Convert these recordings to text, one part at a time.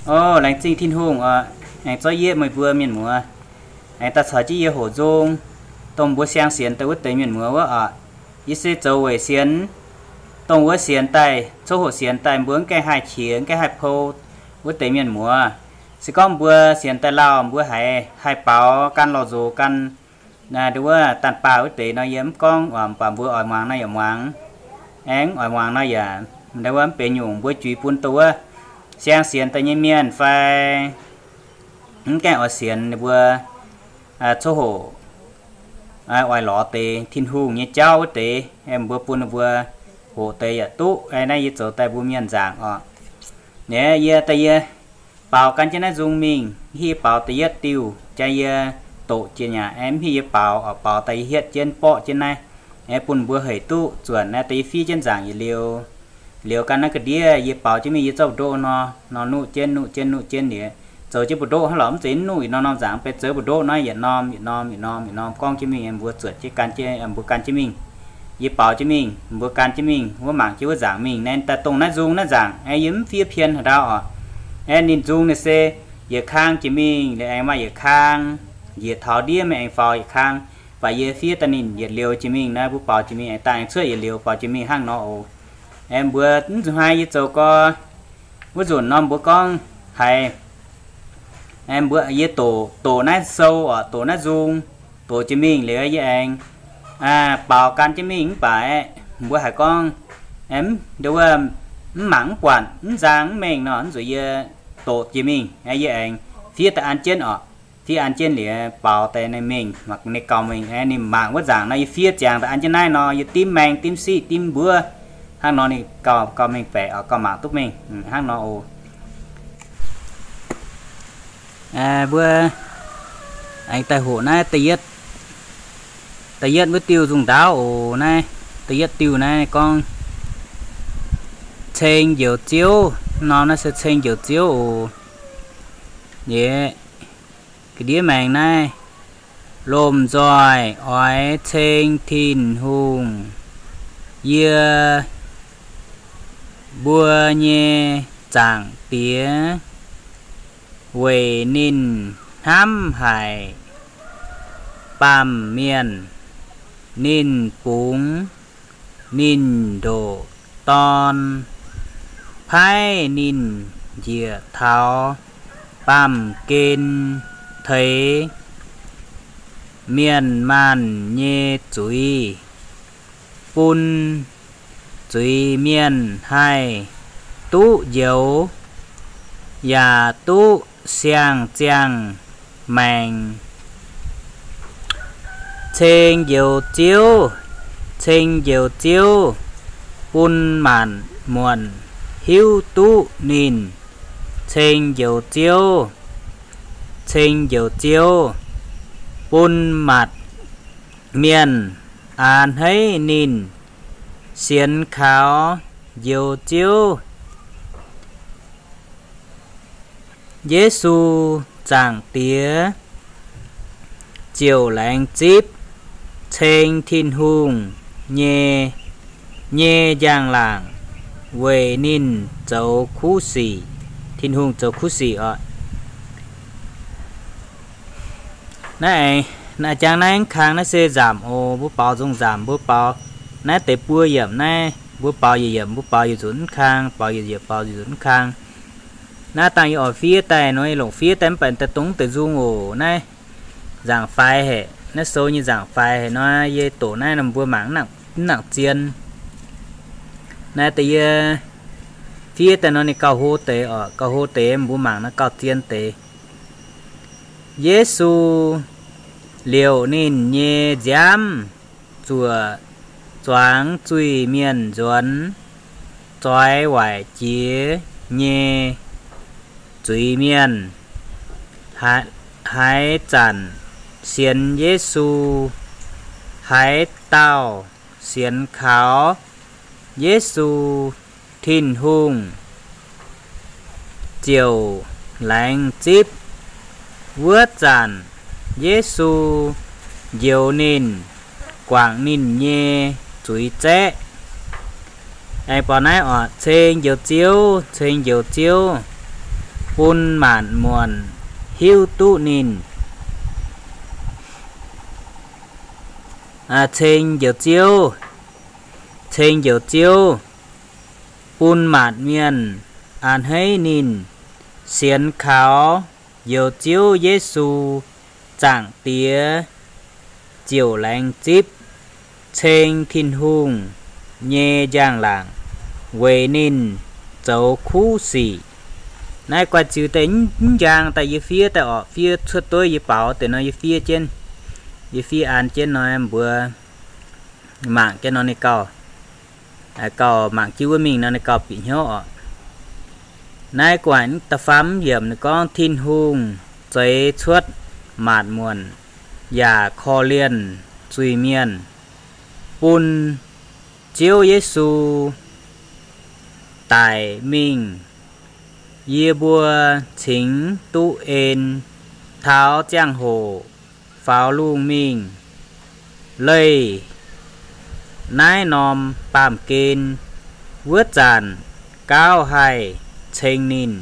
O, laengz zingh Tin-Hungh oc, aengx zorqv yie meih mbuo mienh muoz, aengx daaih caux jienv yie hoqc nzung, dongh mbuo siang sienx daaih wuov deix mienh muoz wuov oc. Yie se zoux weic sienx, dongh wuov sienx daaih, coqv hoqc sienx daaih mbuo mv gaengh haih qiex, mv gaengh haih pou wuov deix mienh muoz. Se gorngv mbuo sienx daaih lauh, mbuo haiz haih baaux gan lorh nzox gan, wuov daanh baah wuov deix nor, yie mv gorngv, mv baac mbuo oix muangx nor yaac muangx, aengx oix muangx nor yaac, wuov mv benx nyungc, mbuo juix bun dongh wuov siang sienx daaih nyei mienh fai mv gaengh oix sienx ninh mbuo, coqv hoqc, oix lorz deix Tin-Hungh nyei jauv wuov deix, mbuo bun ninh mbuo hoqc deix yaac duqv. Naaiv yie zoux daaih mbuo mienh nzaangc oc. Yie daaih yie baaux gan jienv naaiv nzung mingh, hiuv yie baaux da'yietv diuh jaa, yie doqc jiex nyaac, mv hiuv yie baaux oc, baaux daaih yie hietv jienv borqv jienv naaiv, bun mbuo hec duqv zuonc naaiv. Daaih yie fiev jienv nzaangc yietc liuz, liuz gan naaiv ga'ndiev yie baaux jienv mingh, yie zorqv mbu'ndoqv nor, nor nuqv jienv, nuqv jienv, nuqv jienv liuz, zoux jienv mbu'ndoqv hnangv lorqc, mv zeiz nuqv yietc norm norm nzaangc, beiv zoux mbu'ndoqv naaiv yietc norm yietc norm yietc norm gorngv jienv mingh, mbuo zuotc jienv gan jienv, mbuo gan jienv mingh. Yie baaux jienv mingh, mbuo gan jienv mingh, wuov mangc jienv wuov nzaangc mingh. Naaiv daaih dongh naaiv nzung naaiv nzaangc, yie mv fiev pien haaix ndau oc. Ninh nzung ninh se yietc kang jiex mingh, liuz aengx maaih yietc kang njiec taux ndiev mingh aengx faaux yietc kang. Baac yie fiev daaih ninh yietc liuz jiex mingh naaiv, mbuo baaux jiex mingh aengx daaih aengx cuotv yietc liuz baaux jiex mingh hnangv nor oc. Mbuo mv zuqc haaix, yie zoux gorx wuov nzunc nor mbuo gorngv haiz, mbuo, yie doqc, doqc naaiv sou oc, doqc naaiv nzung, doqc jiex mingh liuz yie aengx baaux gan jienv mingh. Mv baac mbuo haiz gorngv, ndo wuov, mv mangc mv buatc mv nzang mv mengh nor, mv zuqc, yie doqc jiex mingh, yie aengx fiev daaih an jienv oc. Fiev an jienv liuz baaux daaih ninh mengh, ninh gauh mengh, ninh mangc wuov nzaangc nor, yie fiev ziangx daaih an jienv naaiv nor, yie dimv maeng dimv siqv dimv mbuov hnangv nor, ninh gauh, gauh mengh baeqc oc, gauh mangc duqv mengh hnangv nor oc. Mbuo aengx daaih hoqc naaiv da'yietv, da'yietv wuov diuh nzung ndaauv oc. Naaiv da'yietv diuh naaiv gorngv ceng Njoux Ziouv. Norm naaiv se ceng Njoux Ziouv oc. Yie ga'ndiev maengx naaiv, lomh nzoih oix ceng Tin-Hungh, yie mbuo nyei Zaangc Diex, weic ninh hnamv haic baamh mienh. Ninh bungx ninh ndoqc Dorn, paaiv ninh njiec taux baamh gen teix mienh maanh nyei zuiz, bun zuiz mienh haih duqv njoux, yaac duqv siang-ziangh maengc. Ceng Njoux Ziouv, ceng Njoux Ziouv, bun maanc muotc hiuv duqv ninh. Ceng Njoux Ziouv, ceng Njoux Ziouv, bun maanc mienh a'hneiv ninh. Sienx kaux Njoux Ziouv, Yesu Zaangc Diex ziouc laengz zipv ceng Tin-Hungh nyei, nyei njang-laangc weic ninh zoux kuv sic. Tin-Hungh zoux kuv sic oc. Naaiv aengx, naaiv jangx naaiv mv kang naaiv se nzamc oc. Mbuo baaux nzung nzamc, mbuo baaux naaiv deix buo yiemc naaiv, mbuo baaux yietc yiemc, mbuo baaux yietc nzunc mv kang, baaux yietc yiemc, baaux yietc nzunc mv kang. Naaiv dangh yie oix fiev daaih nor, yie longc fiev daaih mv baac daaih dongh deix nzung oc. Naaiv nzaangc faix haic, naaiv sou nyei nzaangc faix haic nor, yie doqc naaiv nor mbuo mangc mv nangc zien. Naaiv deix yie fiev daaih nor ninh gauh hlo deix oc, gauh hlo deix mbuo mangc nor gauh zien deix. Yesu liouc ninh nyei nziaamv zuoqc zuangx zuiz-mienh nzuonx, zoix waaic jiex nyei zuiz-mienh. Haaix, haaix zanc sienx Yesu, haaix dauh sienx kaux Yesu, Tin-Hungh ziouc laengz zipv. Wuov zanc Yesu njoux ninh, guangc ninh nyei zuiz zaeqv. Aengx baaux naaiv oc, ceng Njoux Ziouv, ceng Njoux Ziouv, bun maanc muonc hiuv duqv ninh. Ceng Njoux Ziouv, ceng Njoux Ziouv, bun maanc mienh a'hneiv ninh, sienx kaux Njoux Ziouv Yesu, Zaangc Diex ziouc laengz zipv ceng Tin-Hungh nyei njang-laangc weic ninh zoux kuv sic. Naaiv guaih ziux deix mv njang daaih yie fiev daaih orqc, fiev cuotv dueiv yie baaux deix nor yie fiev jienv, yie fiev an jienv nor mbuo mangc jienv nor ninh gauh, gauh mangc jienv wuov mingh nor ninh gauh bieqc hnyouv orqc. Naaiv gu'nguaaic da'faam yiemc ninh gorngv Tin-Hungh zeix cuotv maanc muonc yaac korv-lienh zuiz-mienh bun Ziouv Yesu daic mingh. Yie mbuo cingx duqv en taux ziangh hoc faaux lungh mingh leih naaiv norm baamh gen wuov zanc, gauh haih ceng ninh,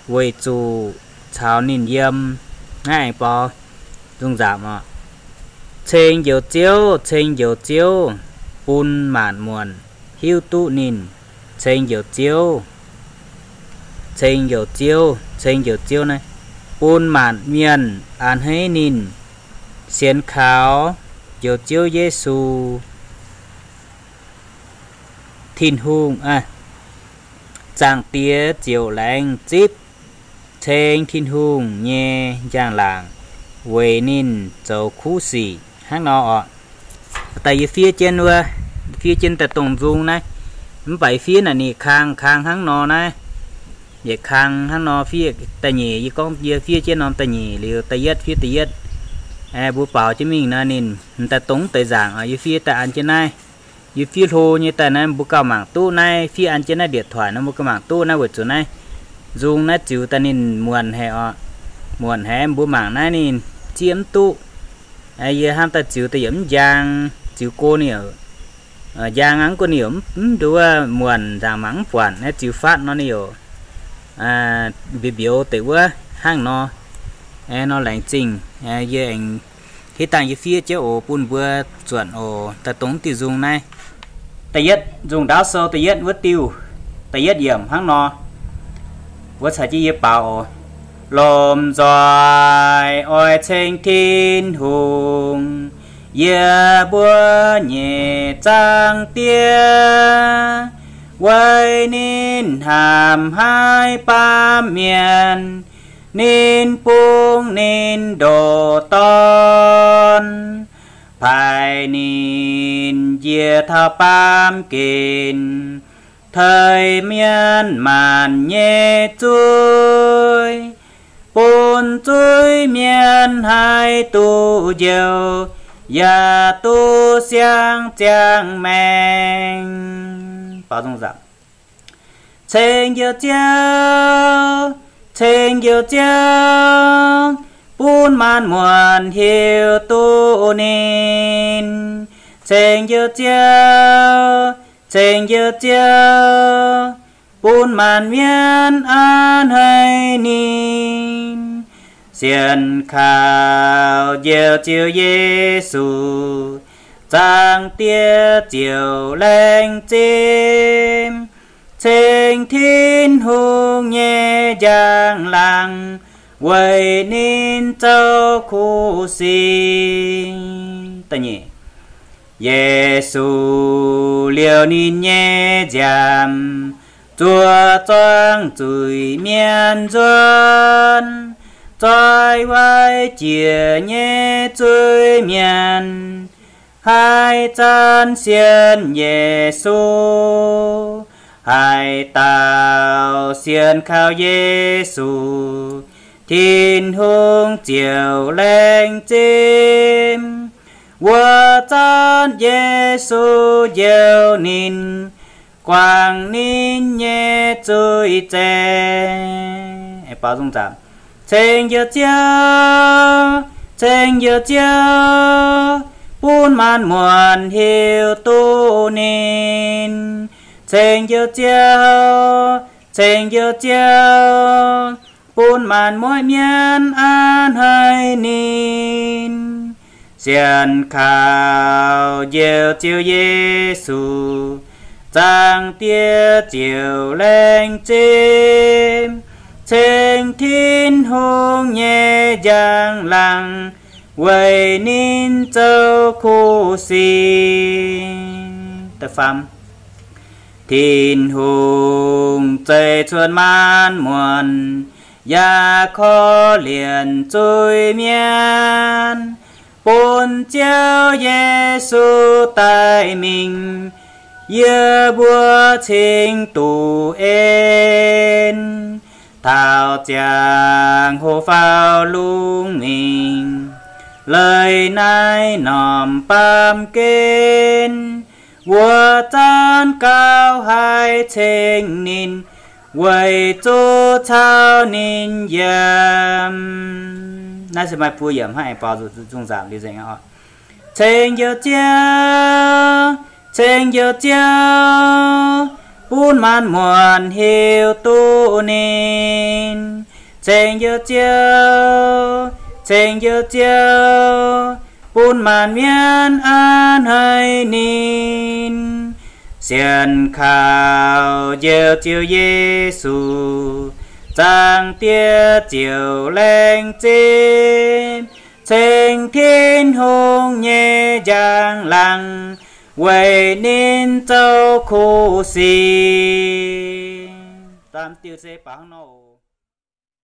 weic zuqc caux ninh yiem. Naaiv aengx borz nzung nzamc oc. Ceng Njoux Ziouv, ceng Njoux Ziouv, bun maanc muonc hiuv duqv ninh. Ceng Njoux Ziouv, ceng Njoux Ziouv, ceng Njoux Ziouv naaiv, bun maanc mienh a'hneiv ninh, sienx kaux Njoux Ziouv Yesu, Tin-Hungh, Zaangc Diex ziouc laengz zipv ceng Tin-Hungh nyei njang-laangc weic ninh zoux kuv sic. Hnangv nor oc. Daaih yie fiev jienv wuov, fiev jienv daaih dongh nzung naaiv. Mv baac yie fiev naaic ninh kang kang hnangv nor naaiv. Yietc kang hnangv nor fiev da'nyeic, yie gorngv yie fiev jienv norm da'nyeic liuz da'yietv fiev da'yietv. Mbuo baaux jienv mingh nor ninh daaih dongh deix nzaangc oc. Yie fiev daaih an jienv naaiv. Yie fiev hlo nyei daaih naaiv mbuo gauh mangc duqv naaiv, fiev an jienv naaiv điện thoại nor mbuo gauh mangc duqv naaiv weic zuqc naaiv nzung naaiv ziux daaih ninh muonc haic oc. Muonc haic mbuo mangc naaiv ninh zieqv mv duqv. Yie hnamv daaih ziux daaih yaac mv njang, ziux go ninh yaac njang aqv, mv go ninh yaac mv nduov muonc nzaangc mangc mv buatc naaiv ziux fatv nor ninh yaac mbiauz mbiauz deix wuov hnangv nor. Nor laengz zingh yie aengx hitv dangh yie fiev jienv oc bun mbuo zuonc oc. Daaih dongh diuh nzung naaiv. Da'yietv nzung ndaauv sou da'yietv wuov diuh, da'yietv yiemc hnangv nor. Wuov caux jienv yie baaux oc. Lomh nzoih oix ceng Tin-Hungh, yie mbuo nyei Zaangc Diex, weic ninh hnamv haic baamh mienh, ninh bungx ninh ndoqc Dorn, paaiv ninh njiec taux baamh gen, teiv mienh maanc nyei zuiz, bun zuiz mienh haih duqv njoux, yaac duqv siang ziangh maengc. Ceng Njoux Ziouv, ceng Njoux Ziouv, bun maanc muonc hiuv duqv ninh. Ceng Njoux Ziouv, ceng Njoux Ziouv, bun maanc mienh a'hneiv ninh. Sienx kaux Njoux Ziouv Yesu, Zaangc Diex ziouc laengz zipv ceng Tin-Hungh nyei njang-laangc weic ninh zoux kuv sic. Yesu liouh ninh nyei nziaamv, zuov zuangx zuiz-mienh nzuonx, zoih wai jiex nyei zuiz-mienh haih zanc sienx Yesu. Haaix dauh sienx kaux Yesu, Tin-Hungh ziouc laengz zipv. Wuov zanc Yesu njoux ninh, guangc ninh nyei zuiz zaeng. Ceng Njoux Ziouv, ceng Njoux Ziouv, bun maanc muonc hiuv duqv ninh. Ceng Njoux Ziouv, ceng Njoux Ziouv, bun maanc muotv mienv a'hneiv ninh. Sienx kaux Njoux Ziouv Yesu, Zaangc Diex ziouc laengz zingh, ceng Tin-Hungh nyei njang-laangc weic ninh zoux kuv sic. Tin-Hungh zeix cuotv maanc muotc, yaac korv-lienh zuiz-mienh, bun Ziouv Yesu daaih mingh yie mbuo cingx duqv en. Taux ziangh hoc faaux lungh mingh, leiz naaiv norm baamh gen, wuov zanc gauh haih ceng ninh, weic zuqc caux ninh yiem. Naaiv se maaih buo yiemc hnangv aengx baaux nzung nzamc liuz nzengc aqv. Ceng Njoux Ziouv, ceng Njoux Ziouv, bun maanc muotc hiuv duqv ninh. Ceng Njoux Ziouv, ceng Njoux Ziouv, bun maanc mienv a'hneiv ninh. Sienx kaux Njoux Ziouv Yesu, Zaangc Diex ziouc laengz zingh, ceng Tin-Hungh nyei njang-laangc weic ninh zoux kuv sic. Da'faam diuh se baac hnangv nor.